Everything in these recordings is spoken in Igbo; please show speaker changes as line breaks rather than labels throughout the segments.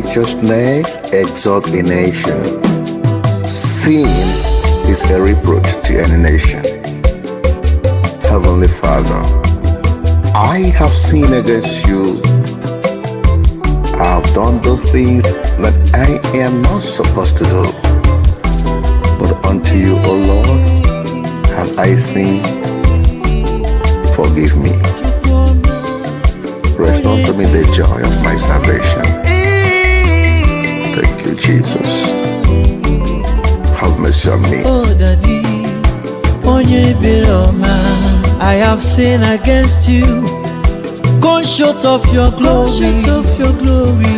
Righteousness exalt a nation. Sin is a reproach to any nation. Heavenly Father, I have sinned against you. I have done those things that I am not supposed to do. But unto you, O Lord, have I sinned. Forgive me. Restore to me the joy of my salvation. Thank you, Jesus. Have mercy on me.
Oh, Daddy, onye ebere ọma, I have sinned against you, gone short of your glory. Short of your glory.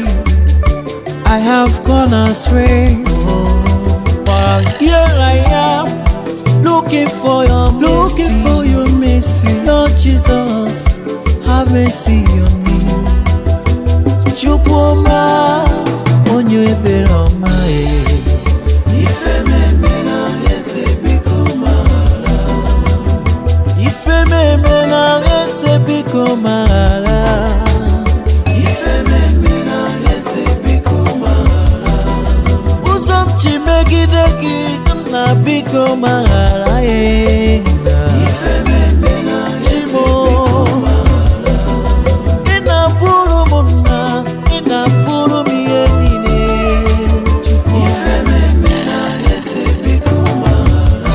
I have gone astray. Oh, but here I am, looking for your mercy. Looking for your mercy. Lord Jesus, have mercy on me. Chukwu ọma, onye ebere ọma, eh. Ife m emena, eze, biko maghara. Ife m emena, eze, biko maghara. Ife m emena, eze, biko maghara. Ụzọ m chi megide gị, nna, biko maghara, eh, nna. Ife m emena, eze, biko maghara. Ị na-abụrụ m nna, ị na-abụrụ m ihe niile. Ife m emena, eze, biko maghara.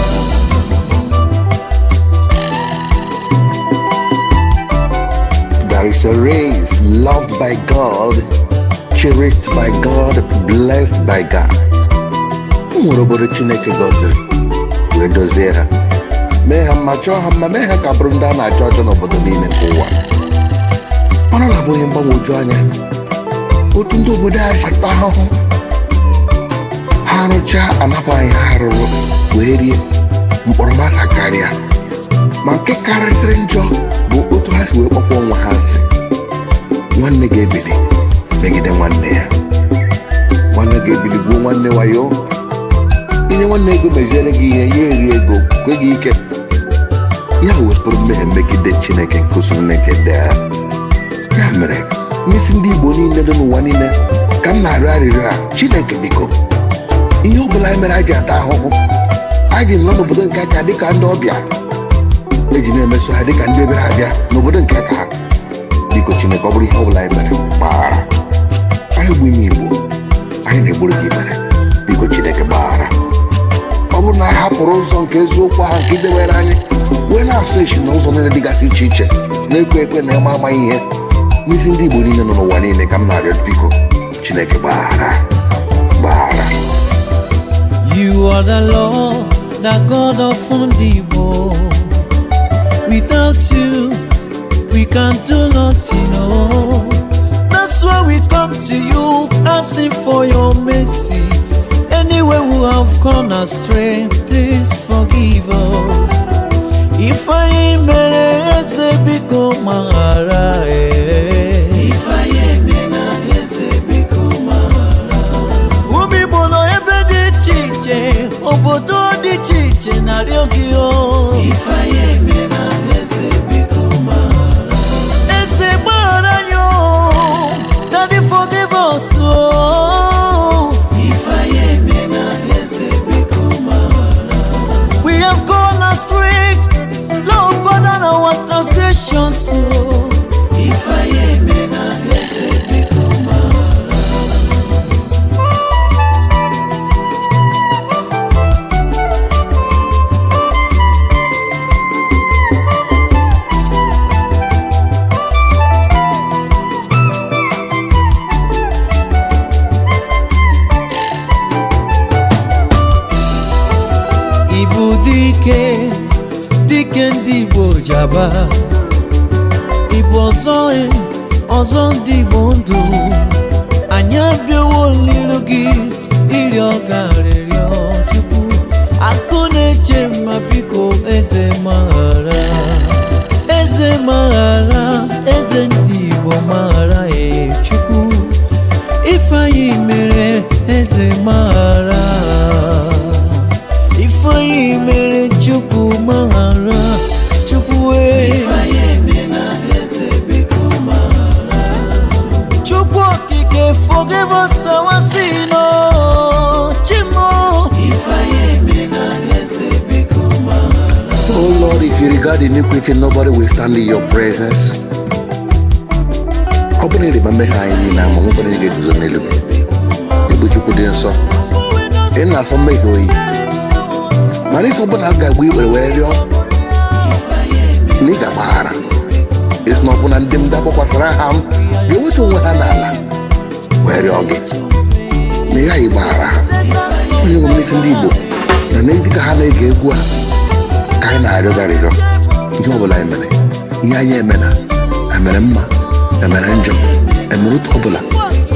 There is a race loved by God, cherished by God, blessed by God. O nwere obodo Chineke gọziri wee dozie ha, mee ha mma, chọọ ha mma, mee ha ka bụrụ ndị a na-achọ achọ n'obodo niile nke ụwa. Mana ọ na-abụ ihe mgbagwoju anya otu ndị obodo a si ata ahụhụ. Ha rụchaa, anapụ anyị ha rụrụ wee rie mkpọrọmasa karịa. Ma nke karịsịrị njọ bụ otu ha si wee kpọkwa onwe ha asị. Nwanne ga-ebili megide nwanne ya, nwanne ga-ebili gbuo nwanne wayo. Inye nwanne ego meziere gị ihe, ya eri ego kwe gị ike ya wepụrụ mmehie megide Chineke nke usoro nke ndị agha. Ya mere, n'isi ndị Igbo niile dị n'ụwa niile ka m na-arịọ arịrịọ a: Chineke, biko, ihe ọ bụla anyị mere anyị ji ata ahụhụ, anyị ji nọ n'obodo nke aka dịka ndị ọbịa, eji na-emeso ha dịka ndị bịara abịa n'obodo nke aka ha, biko Chineke, ọ bụrụ ihe ọ bụla anyị mere, gbaghara anyị. Bụ ime Igbo anyị na-egburu gị mere, biko Chineke, gbaghara. Ọ bụrụ na anyị hapụrụ ụzọ nke eziokwu ahụ nke idewere anyị wee na-asụ esi na ụzọ niile dịgasị iche iche, na-ekwe ekwe na ịma amaghị ihe, n'isi ndị Igbo niile nọ n'ụwa niile ka m na-arịọ, biko Chineke, gbaghara, gbaghara.
You are the Lord, the God of Ndigbo. Without you, we can do nothing. Oh, that's why we come to you, asking for your mercy. Anywhere we have gone astray, please forgive us. Ife anyị mere, eze, biko maghara, eh. Ife anyị emena, eze, biko maghara. Ụmụ Igbo nọ ebe dị iche iche, obodo dị iche iche na-arịọ gị o. Ife anyị emena, eze, biko maghara. Eze, gbaghara anyị o. Daddy, forgive us o. Ife anyị emena, eze, biko maghara. We have gone astray. Lord, pardon our transgressions o. Ife anyị emena, eze, biko maghara. Ibu dike, dike ndị Igbo jaba. Ibu ọzọ e, ọzọ ndị Igbo ndụ. Anyị abịawo n'iru gị ịrịọ gị arịrịọ. Chukwu akụ na-eche mma, biko eze, maghara, eze, maghara, eze ndị Igbo, maghara e. Chukwu, ife anyị mere, eze, maghara. Ife anyị mere, Chukwu, maghara, Chukwu e. Chukwu okike, forgive us.
regard iniquity, nobody will stand in your presence. Ọ bụrụ na ịrịba mmehie anyị niile ama, nwekwana onye ga-eguzo n'elu gị. Ị bụ Chukwu dị nsọ, ị na-asọ mmehie oyi, mana isi ọbụla a ga-agba ikpere wee rịọ na ị ga-agbaghara. Isi na ọbụna ndị m dakpọkwasịrị aha m ga-eweta onwe ha n'ala wee rịọ gị na ị ghaghị gbaghara ha. Onye nwe m, n'isi ndị Igbo na dịka ha na-ege egwu a ka anyị na-arịọ gị arịrịọ, ihe ọbụla anyị mere, ihe anyị emena, emere mma, emere njọ, emere otu ọbụla,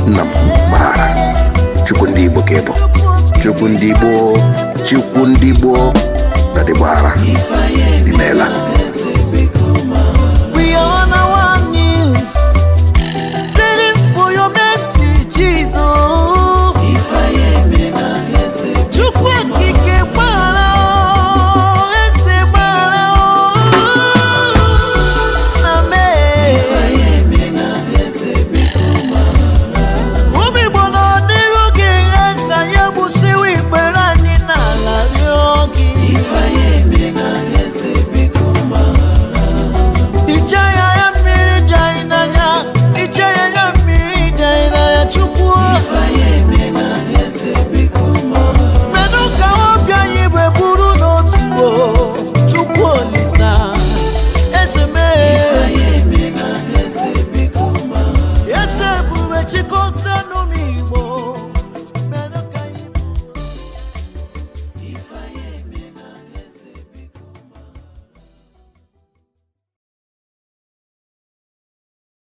nna m, gbaghara. Chukwu ndị Igbo ka ị bụ, Chukwu ndị Igbo, Chukwu ndị Igbo na dị, gbaghara. Imeela.